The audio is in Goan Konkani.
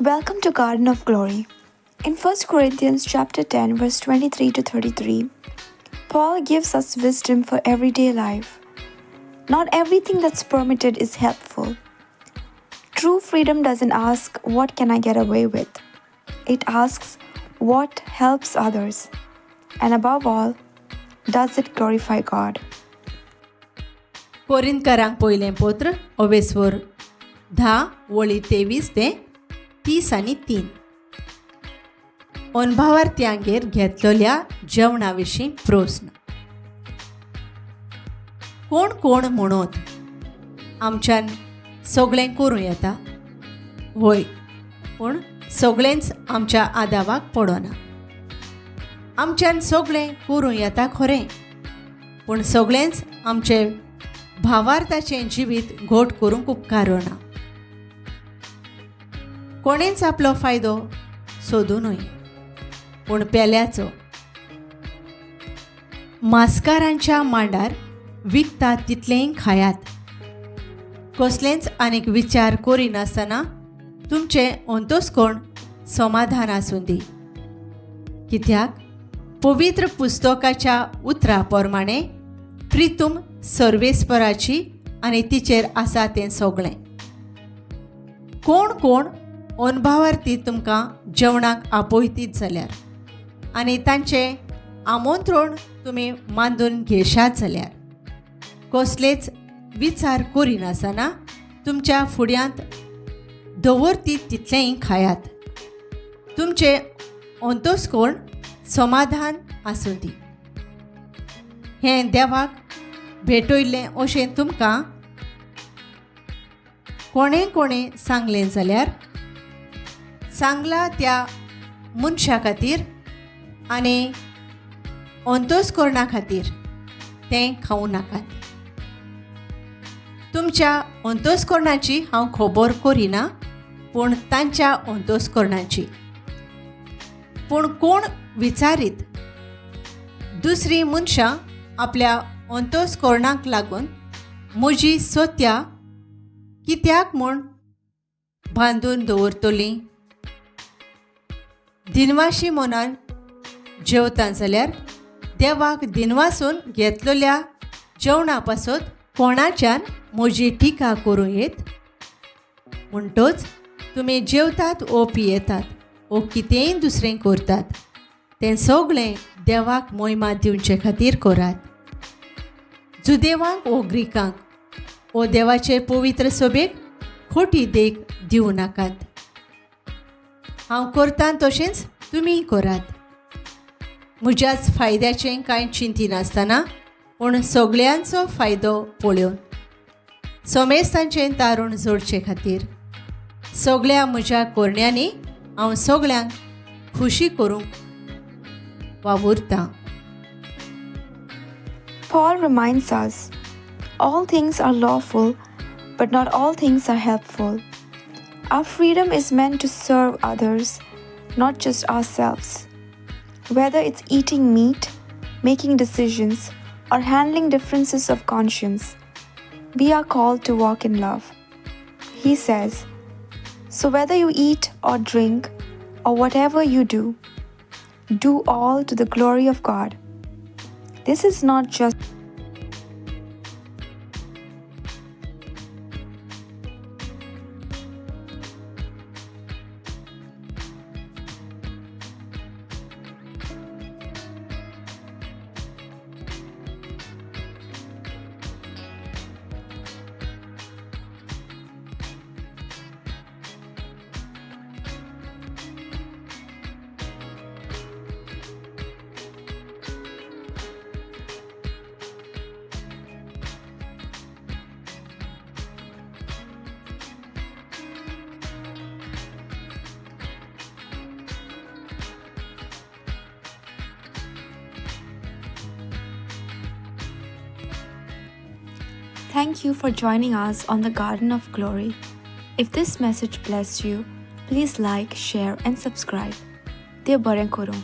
Welcome to Garden of Glory. In 1 Corinthians chapter 10 verse 23 to 33, Paul gives us wisdom for everyday life. Not everything that's permitted is helpful. True freedom doesn't ask, what can I get away with? It asks, what helps others? And above all, does it glorify God? कोरिंतकारांक पयलें पत्र अवेस्वर 10 वळी 23 ते 33. अनभावार्थ्यांगेर घेतलेल्या जेवणा विशीं प्रस्न. कोण कोण म्हणत आमच्यान सगळें करूं येता? व्हय, पूण सगळेंच आमच्या आदावाक पडना. आमच्यान सगळें करूं येता खरें, पूण सगळेंच आमचें भावार्थाचें जिवीत घोट करूंक उपकारना. कोणेंच आपलो फायदो सोदूं न्हय, पूण पेल्याचो. मास्कारांच्या मांडार विकता तितलेंय खायात. कसलेंच आनीक विचार करिनासतना तुमचें अंतस्कोण समाधान आसूं दी. कित्याक पवित्र पुस्तकाच्या उतरा प्रमाणे प्रितूम सर्वेस्पराची आनी तिचेर आसा तें सगळें. कोण कोण अनभावार्थी तुमकां जेवणाक आपयतीत जाल्यार आनी तांचें आमंत्रण तुमी मानून घेशात जाल्यार कसलेच विचार करिनासतना तुमच्या फुड्यांत दवरतीत तितलेंय खायात. तुमचें अंतस्कोण समाधान आसूं दी. हें देवाक भेटयल्लें अशें तुमकां कोणें कोणें सांगलें जाल्यार सांगला त्या मनशा खातीर आनी अंतस्करणा खातीर तें खावूं नाकात. तुमच्या अंतस्करणाची हांव खबर करिना, पूण तांच्या अंतस्करणाची. पूण कोण विचारीत दुसरी मनशां आपल्या अंतस्करणाक लागून म्हजी सत्या कित्याक म्हूण बांदून दवरतली? दिनवाशी मनान जेवता जाल्यार देवाक दिनवासून घेतलेल्या जेवणा पासत कोणाच्यान म्हजी टिका करूं येत? म्हणटच तुमी जेवतात ओ पियेतात ओ कितेंय दुसरें करतात तें सगळें देवाक मोहिमा दिवचे खातीर करात. जुदेवांक ओ ग्रीकांक ओ देवाचे पवित्र सभेक खोटी देख दिवं नाकात. हांव करतां तशेंच तुमी करात. म्हज्याच फायद्याचें कांय चिंतिनासतना पूण सगळ्यांचो फायदो पळोवन समेस्तांचें तारूण जोडचे खातीर सगळ्या म्हज्या कोरण्यांनी हांव सगळ्यांक खुशी करूंक वावुरतां. Paul reminds us, all things are lawful, but not all things are helpful. Our freedom is meant to serve others, not just ourselves. Whether it's eating meat, making decisions, or handling differences of conscience, we are called to walk in love. He says, so whether you eat or drink or whatever you do, do all to the glory of God. This is not just Thank you for joining us on the Garden of Glory. If this message blessed you, please like, share and subscribe. Dev बरें करूं.